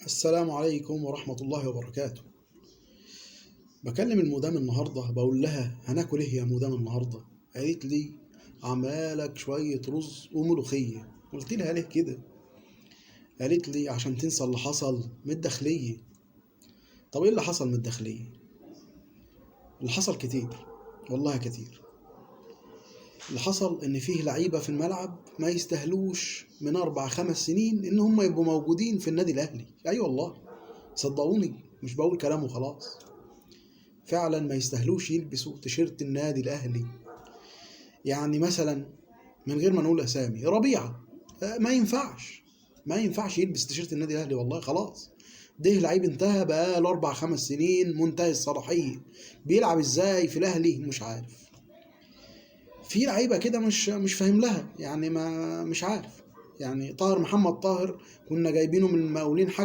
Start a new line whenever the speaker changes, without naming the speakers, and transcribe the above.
السلام عليكم ورحمة الله وبركاته. بكلم المدام النهاردة، بقول لها هناكل ايه يا مدام النهاردة؟ قالت لي عمالك شوية رز وملوخية. قلت لها ليه كده؟ قالت لي عشان تنسى اللي حصل من الداخلية. طب ايه اللي حصل من الداخلية؟ اللي حصل كتير والله كتير. اللي حصل ان فيه لعيبة في الملعب ما يستاهلوش من 4 5 سنين ان هم يبقوا موجودين في النادي الاهلي. اي والله صدقوني، مش بقول كلام وخلاص، فعلا ما يستاهلوش يلبسوا تيشيرت النادي الاهلي. يعني مثلا من غير ما نقول اسامي، ربيعة ما ينفعش، ما ينفعش يلبس تيشيرت النادي الاهلي والله. خلاص ده لعيب انتهى بقاله 4 5 سنين، منتهي الصلاحية، بيلعب ازاي في الاهلي مش عارف. في لعيبة كده مش فاهم لها، يعني ما مش عارف. يعني طاهر محمد طاهر كنا جايبينه من المقاولين حاجة